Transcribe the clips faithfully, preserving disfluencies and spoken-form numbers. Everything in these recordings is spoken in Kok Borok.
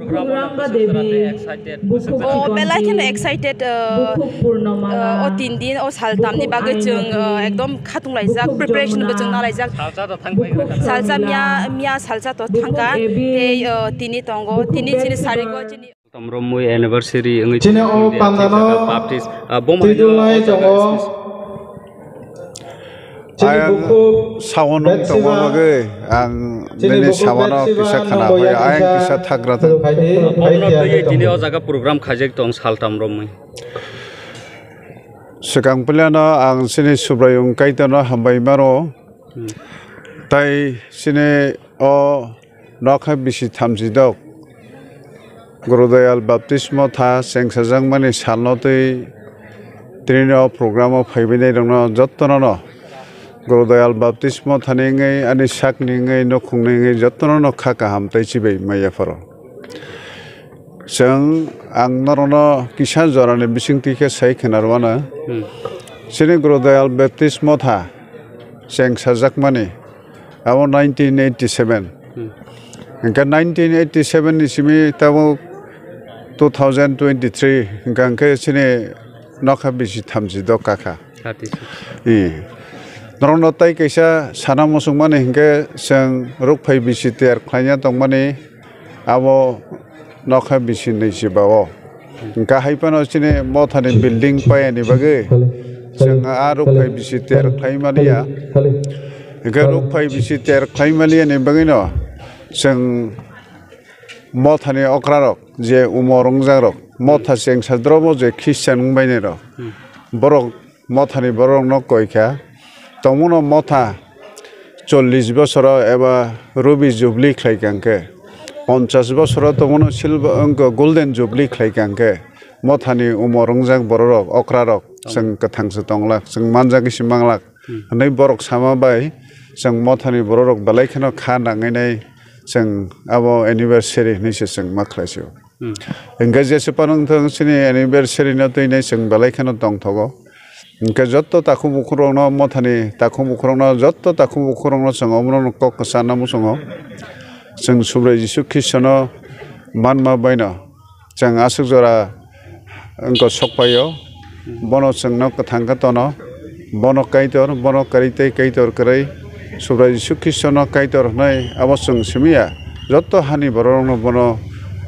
Guranga Devi, bukhuk Oh, chikon belai kheno chi, excited, uh, bukhuk purno uh, mala, o tin din, o sal tamni bukhuk bagwi chwng, aina uh, chi, ekdom khatung laijak, bukhuk preparation bo chwng jamna, na laijak. Salsa to thang bai bukhuk kha. Salsa miya, miya salsa to bukhuk thangka, ebi, tei, uh, tini tongo, bukhuk tini chini besi sarigo ba. Chini Saltam romwi anniversary wngwi chini tongmani o panda no jaga Baptist, ah, bo twi mahaino dulnai o jaga tongo. Special. Chini ayang bukhuk sawan wng tongma Betsima, bagwi ang chini nini bukhuk sawano Betsima kisa khana nangbo hoya, ayang yakisa kisa thagra tong. Phai di, phai di, Obono twi phai di, tini tong. O jaga program khaijak tong Saltam romwi. Swkang puilano ang chini Subraiyung Kaitorno hambai mano. Hmm. Tai chini o nokha bisi thamchi dok Guru Dayal Baptist Motha chengsajakmani salno twi tini o program o phaibainai rokno jottono no Guru Dayal Baptist Mothani wngwi ani sakni wngwi nukhungni wngwi jottono no kha kaham tei chibai maya pharo. Chwng ang norokno kisa jorani bisingtwi khe sai khna rwmano. Hmm. Chini Guru Dayal Baptist Motha chengsajakmani abo nineteen eighty-seven. Hmm. Hwnkhe nineteen eighty-seven ni simi tabuk two thousand twenty-three hwnkha hwnkhe chini nokha bisi thamchi dok kakha. Thirty-six. I. Norokno tai kaisa sana muchungmani hwnkhe chwng rukphai bisi tiyar khlaina tongmani abo nokha bisi nwi se ba-o. Hwnkha hai phano chini mothani building payani bagwi chwng a rukphai bisi tiyar khlai maliya. Hwnkhe rukphai bisi tiyar khlai maliyani bagwino chwng mothani okrarok je umor wngjakrok, motha chengsa drobo je Christian wngbainai rok, Hmm. borok mothani borokno koi kha. Tongmano motha chollish bosoro eba rubi jubli khlai kha hwnkhe, ponchash bosoro tongmano silver, wngkha golden jubli khlai kha hwnkhe, mothani umor wngjak bororok, okrarok, Tong. chwng kwthang se tonglak, chwng manjagwi se manglak. Hmm. Hwnwi borok sama bai chwng mothani bororok belai kheno kha nangwi nai chwng abo anniversary hwnwi se chwng ma khlai sio. Hmm. Hwnkhe jesa phano wngthung chini anniversary no twi nai chwng belai kheno tongthogo. Hwnkhe jotto takhuk bukhuk rokno mothani takhuk bukhuk rokno jotto takhuk bukhuk rokno chwng omono kok kwchana muchungo. Chwng Subrai Jisu Khristono manma baino chwng aswk jora wngkha sokphaio, bono chwngno kwthang khe tono, bono Kaitor, bono kwrwi tei Kaitor kwrwi, Subrai Jisu Khristono Kaitor hwnwi abo chwng simi ya, jotto hani bororokno bono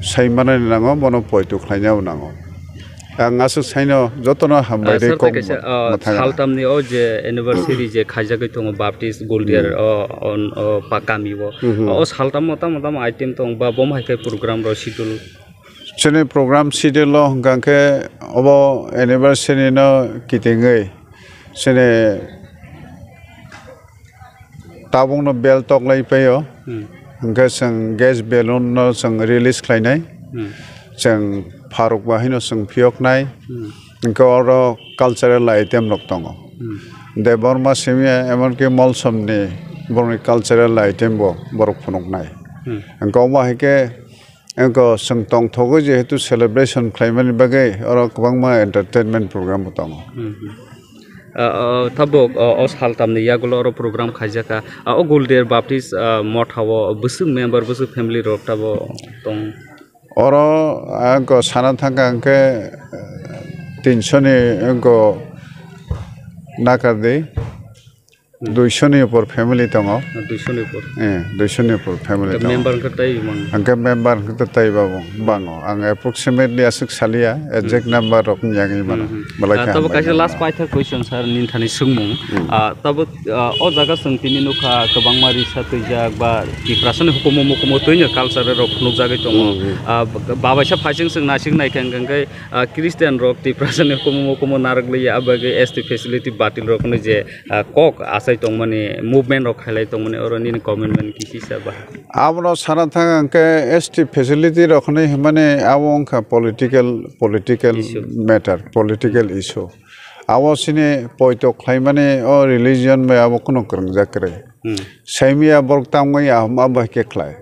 sai manani nango, bono poito khlainabo nango. Ang aswk saino jotono hambai Ah, rwi sir, kok kaisa, ah, mwthang rwna. Saltamni o je anniversary je khaijagwi tongo Baptist Goldiar Hmm. o, o, o pa kami o. Hmm, hmm. O saltam mota mota item tong ba bom hai khe program ro schedule. Chini program schedule o hwnkha khe obo anniversary no kitingwi chini tabukno bel toklai paio. Hmm. Hwnkhe chwng gas balloon no chwng release khlainai. Hmm. Chwng pharuk bahai no chwng phiyoknai. Hmm. Hwnkhe oro cultural item rok tongo. Hmm. Debbarma simi emonki Molsomni borokni cultural item bo borok phunuknai. Hmm. Hwnkhe omo hai khe Eko chwng tongthogwi jehetu celebration khlaimani bagwi oro kwbangma entertainment program bo tongo. Hmm, hmm. Ah, ah, tabuk, ah, o saltamni yagulo oro program khaijakha. Ah, o Goldiar Baptist, ah, motha o bwswk member, bwswk family rok tabo tong? Oro ang ko sana thangkha hwnkhe, eh, tinsho ni ang ko nakardi. Hmm. Duisho ni upor family tongo. Duisho ni upor. Eh, duisho ni upor family tongo. Member hwnkhe tei mang? Hwnkhe member hwnkhe tei ba bang-, bango. Ang approximately aswk saliya, exact Hmm. number rok wngya wngwi mano. Hmm, hmm. Belai Ah, khe tabo hambai kaisa nang last mano. Paithak question, sir, nini thani swngmung. Hmm. Ah, tabo, ah, o jaga chwng tini nukha kwbangma risa twijak ba Tiprasani hukumu mukumu twino culture rok phunukjagwi tongo. Hmm, hmm. Ah, b-, babaisa phaising chwng naising naikha hwnkhe, ah, Christian rok Tiprasani hukumu mukumu narwk liya, abagwi S T facility batil rok hwnwi je ah, kok achai tongmani, movement rok khailai tongmani, oro nini commitment kisi sa ba? Abono sana thang ang khe S T facility rok hwnwi hwnmani abo wngkha political, political Issue. Matter, political issue. Abo chini poito khlaimani o religion bai abo kheno kwrwngjak kwrwi. Hmm. Saimaya borok tamwi ahum abo hai khe khlai.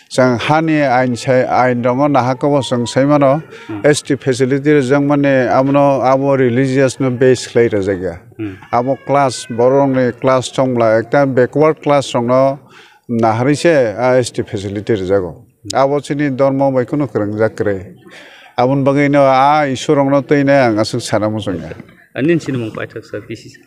Chwng hani ain sai, ain rongo nahaka bo chwng sai mano, Hmm. S T facility rijak mani abono abo religious no base khlai rijak ya. Hmm. Abo class, borok rokni class chwng bwla ekta backward class rokno naharwi se a S T facility rijago. Abo chini dormo bai kunu kwrwngjak kwrwi. Aboni bagwino a Isurokno twinai ang aswk sana muchungya. Ani sinimung paithak sir, kisi sir.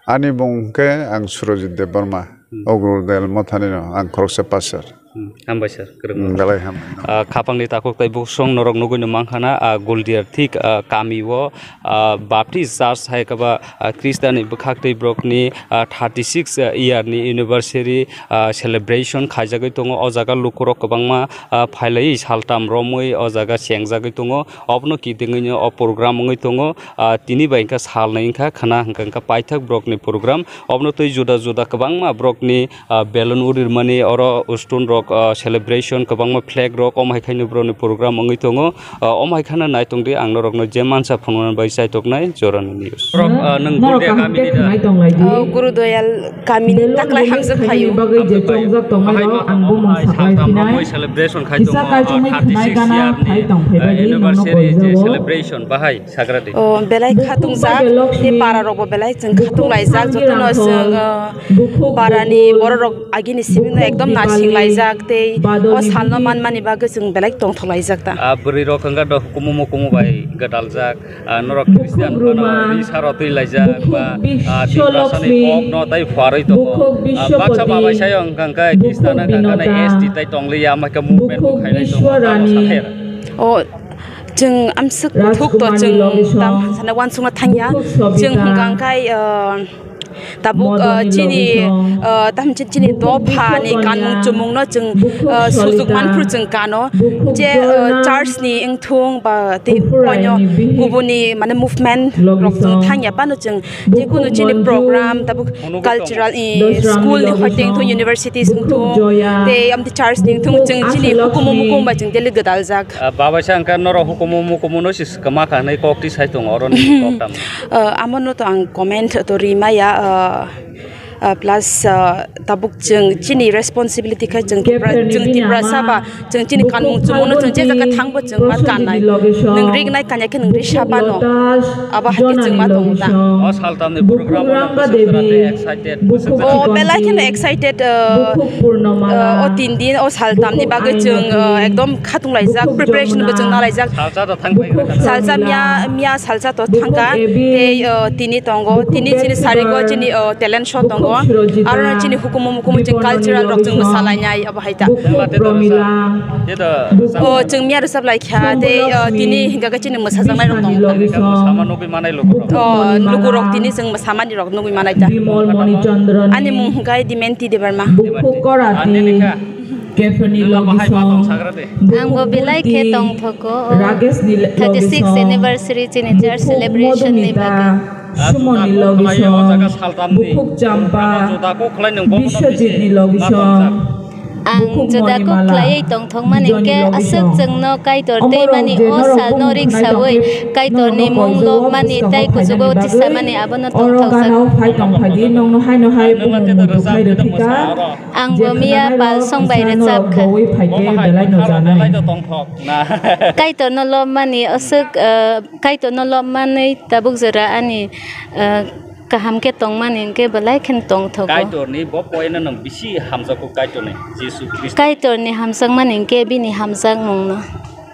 Ani bung khe ang Surajit Debbarma, Hmm. Ogrudel Mothanino ang khoroksa pastor. Hmm, hambai sir, kwrwng. Hmm, belai hambai. Ah, khapangni takhuk tei bukhuk song norok nugwino mankhana, ah, Goldiar thik, ah, kamio, ah, Baptist Church hai khe ba, ah, Khristiani bwkhak tei borokni, ah, thirty six year ni anniversary, ah, celebration khaijagwi tongo. O jaga lukurok kwbangma, ah, phailaiwi saltam romwi o jaga chengjagwi tongo. Obono kitingwino o program wngwi tongo. Ah, tini bai wngkha salnwi wngkha khwna hwnkha, wngkha paithak borokni program. Obono tei juda juda kwbangma borokni, ah, balloon urirmani, oro stone rok, ah, celebration, kwbangma flag rok, omo hai khaino borokni program wngwi tongo. Ah, omo hai kheno naitongdi, ang norokno je mansa phunukna bai chaitoknai jorani news. Borok, ah, nwng Gurdia kamini da? Oh, Guru Doyal kamini taklai hamjak phaio. Hamjak phaio. Bahai no ang bumung saklai phinai. Celebration khai tongo, ah, thirty six year ni, ah, anniversary je celebration bahai. Sagradi. Oh, belai khatungjak, tei para rokbo belai chwng khatung laijak, jotono chwng, uh, para ni borok rok agini simi no ekdom nasing laijak, tei o sal no manmani bagwi chwng belai tongthok laijak ta. Ah, bwrwi rok wngkha do hukumu mukumu bai gwdaljak, ah, norok Christian phano ri saro twi laijak ba, ah, Tiprasa ni kok no tai phuarwi tongo. Ah, baksa babai sayo wngkha wngkha Christian wngkha wngkha S T tai tongliya, amai khe movement bo khainai tongo, tamo sakhe. Oh, Chwng amswk kuthuk to chwng tam sana uansukna thangya. Chwng hwnkha khe, uh, tabuk, uh, chini, uh, tam chi-, chini dopha ni kanmung chumung no chwng, uh, sujuk manphru chwng kano. Je, uh, church ni wngthung ba tei onyo kubuni mane movement rok chwng thangya phano chwng je kunu chini program tabuk cultural, eh, school ni hoiteng thung, university sung thung, tei amtwi church ni thung, chwng chini hukumu mukumu bai chwng daily gwdaljak. Ah, babai sa wngkha norok hukumu mukumu no si swkama kha hinwi kok twi sai tongo, oro ni kok tamo? Ah, amo no to ang comment to ri maya, ah, ah, plus, ah, tabuk chwng chini responsibility khe chwng Tipra, chwng Tiprasa ba, chwng chini kanmung chumung no chwng je jaga thangbo chwng ma kannai. Nwng rinai kanya khe nwng risa bano. Abo hai khe chwng ma tongo ta. O saltam ni program o nwng bwswk jora tei excited, bwswk jora. O belai kheno excited, uh, uh, o tin din o saltam ni bagwi chwng, uh, ekdom khatung laijak, preparation bo chwng na laijak. Salsa to thang pai kha. Salsa miya, miya salsa to thangkha. Tei, uh, tini tongo, tini chini sarigo chini, uh, talent show tongo. Aro chini hukumu mukumu chwng cultural rok chwng mwsalainai. Hai ta. Bukhuk Promila. O, chwng miya rwchap lai kha, tei, o, tini hingka khe chini mwsajaknai rok tongo. Sama nugwi manai lukurok. O, lukurok tini chwng mwsamani rok nugwi manai ta. Bimol Moni Chandra. Ani mung hwnkha Dimenti Debbarma. Bukhuk Korati. Ani ni kha? Kefeni Logisong. Angbo belai khe tongthogo, o, Ragesh ni thirty six anniversary chini church celebration ni bagwi. Sumoni Logisong, Bukhuk Champa, Biswajit ni Logisong. Ang juda kok khlaiwi tongthokmani hwnkhe aswk chwngno Kaitor tei mani o salno riksawi Kaitorni mung lobmani tei kuchugo tisamani abono tongthokjak. Ang bo miya pal song bai rwchap kha. Kaitorno lobmani aswk, eh, Kaitorno lobmanwi tabuk jora ani, eh, kaham khe tongmani hwnkhe belai kheno tongthogo. Kaitorni bo poino nwng bisi hamjakgo Kaitorni, Jisu Khristo. Kaitorni hamjakmani hwnkhe bini hamjakmungno.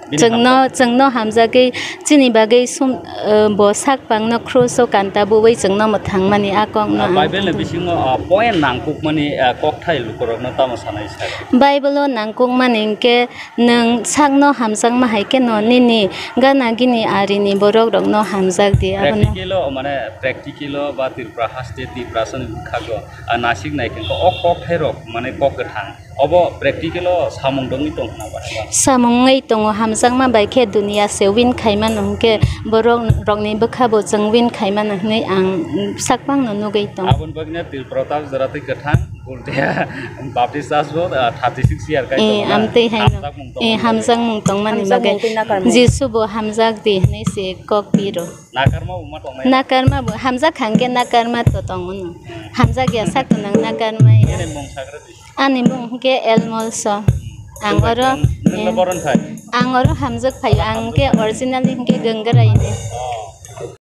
Chwngno, chwngno hamjagwi chini bagwi sum, eh, bo sak pangno kruso kanta bui chwngno mwthangmani a kokno ang Bible ni bisingo, ah, poem nangkukmani, ah, kokthai lukurokno tamo sanai sak? Bible o nangkukmani hwnkhe Nwng sakno hamjakma hai kheno nini gana gini arini borok rokno hamjak di, abono. Practical o, mane, practical o ba Tripura haste Tiprasa ni bwkhago, ah, nasik nai khe o kokthai rok, mane, kok kwthang. Obo practical o samung dongwi tong khna ba? Samung wngwi tongo, hamjakma bai khe duniya se win khai mano hwnkhe borok rokni bwkha bo chwng win khai mano hwnwi ang sak bangno nugwi tongo. Aboni bagwino Tripura tabuk jora twi kwthang. Gultia Baptist Church bo, ah, thirty six year kaitor. Eh, na? Amtwi haino. Hamjakmung tong. Eh, hamjakmung tongmani bagwi. Hamjakmung twi nakarmung. Jisu bo hamjak di hinwi se kok piro. Nakarma bo ma tongnai? Nakarma bo, hamjak hangke nakarma to tongo no. Hmm. Hamjak ya sak to nang nakarma ya. Nini mung sagra di. Ani mung hwnkhe Elmolso. Hmm. Ang oro, nwng, nwng eh, boron phai? Ang oro hamjak phai, ang hwnkhe originally hwnkhe Gangrai ni. Oh.